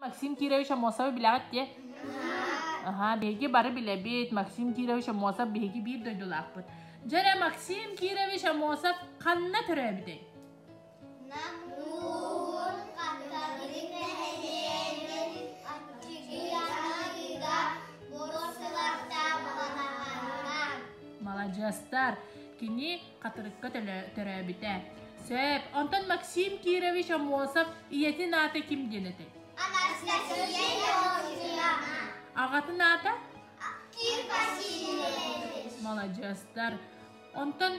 Максим Кирович Аммосовы билэҕит дии? Аһаа, биһиги бары билэбит. Максим Кирович Аммосов биһиги биир дойдулаахпыт. Дьэ эрэ, Максим Кирович Аммосов ханна төрөөбүтэй? Намнуун Хатырык нэһилиэгин Аччыгый Буруссалардаах балаҕаҥҥа. Маладьыастар! Кини Хатырыкка төрөөбүтэ. Сөп. Онтон Максим Кирович Аммосов ийэтин аата ким диэн этэй? Анастасия Леонтьевна. Аҕатын аата? Кир Васильевич. Маладьыастар. Онтон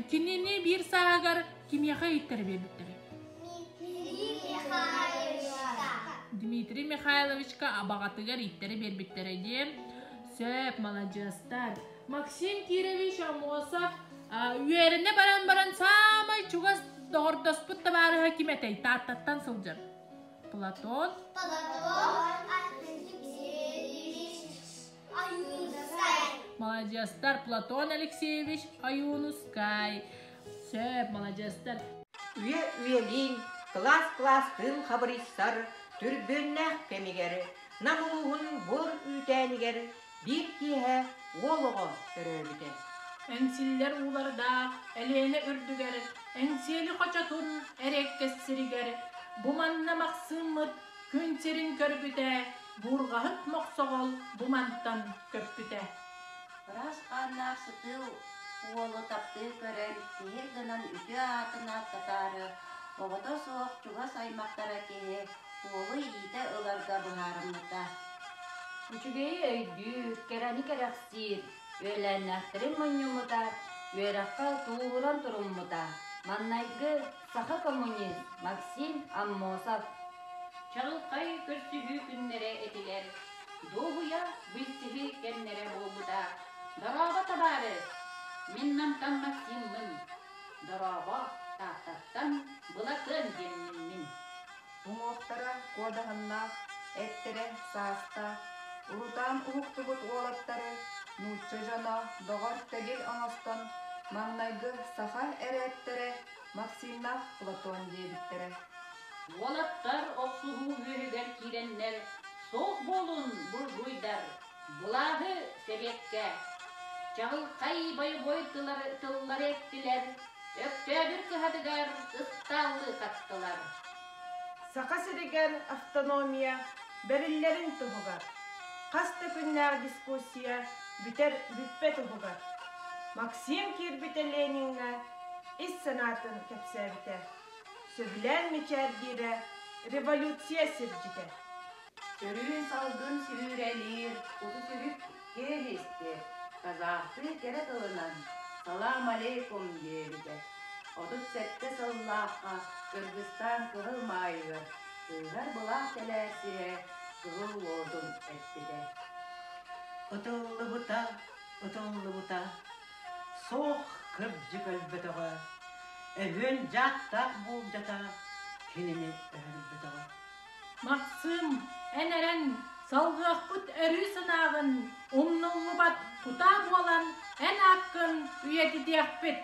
кинини биир сааһыгар кимиэхэ ииттэрэ биэрбиттэрэ? Дмитрий Михайловичка. Дмитрий Михайловичка абаҕатыгар ииттэрэ биэрбиттэрэ диэн. Сөп, маладьыастар. Максим Кирович Аммосов үөрэнэ баран баран саамай чугас доҕордоспут табаарыһа ким этэй? Тааттаттан сылдьар. Платон. Платон Алексеевич Ойуунускай. Маладьыастар Платон Алексеевич Ойуунускай. Сөп, маладьыастар. Үйэ үйэлиин, кылаас-кылаастыын хабырыйсар түрбүөннээх кэмигэр Нам улууһун буор үүтээнигэр Биир киэһэ уол оҕо төрөөбүтэ. Эҥсиллэр уулардаах Элиэнэ үрдүгэр, Эҥсиэли хочотун эриэккэс сиригэр, бу манна Махсыыммыт күн сирин көрбүтэ, буурҕаһыт мохсоҕол бу мантан көппүтэ. Ыраас хааннаах сытыы уолу таптыы көрөн, киһи гынан үтүө аатын ааттатаары, оҕото суох чугас аймахтара киһи уолу иитэ ыларга быһаарыммыта. Үчүгэйи өйдүүр, кэрэни кэрэхсиир, үөлээннээхтэрин мунньуммута, үөрэххэ тууһуран туруммута. Маннайгы саха коммунист Максим Аммосов. Чаҕылхай көрсүһүү күннэрэ этилэр, дуоһуйа билсиһии кэмнэрэ буолбута. Дорообо, табаарыс! Мин Намтан Максиммын. Дорообо, Тааттаттан Былатыан диэммин мин. Уҥуохтара куодаһыннаах, эттэрэ саастаах, урутаан уһуктубут уолаттары нуучча дьоно доҕор-тэгил оҥостон маҥнайгы саха эрээттэрэ Максимнаах Платон диэбиттэрэ. Уолаттар охсуһуу үөһүгэр киирэннэр суох буолун, буржуйдар, былааһы сэбиэккэ! Чаҕылхай бойобуой тыллары эттилэр, Өктөөбүр кыһатыгар ыстааллыы хаттылар. Саха сиригэр автономия бэриллэрин туһугар хас да күннээх дискуссия бүтэр бүппэт уһугар Максим киирбитэ Лениҥҥэ ис санаатын кэпсээбитэ, сөбүлээн мичээрдиирэ революция сирдьитэ. Сөрүүн салгын сүүрэлиир, куту-сүрүк киэр истэр, казахтыы кэрэ тылынан «Салам алейкум» диэбитэ. 37 сыллаахха Кыргызстан Кыһыл Маайыгар кыыһар былаах тэлээрсиһэ кыһыл уотун эппитэ. Ытыллыбыта, ытыллыбыта, суох кырдьык өлбөтөҕө, өһүөн дьааттаах буулдьата кинини өһөрбөтөҕө. Махсыым, эн эрэн, салҕыахпыт өрүү санааҕын, умнуллубат кутаа буолан эн ааккын үйэтитиэхпит.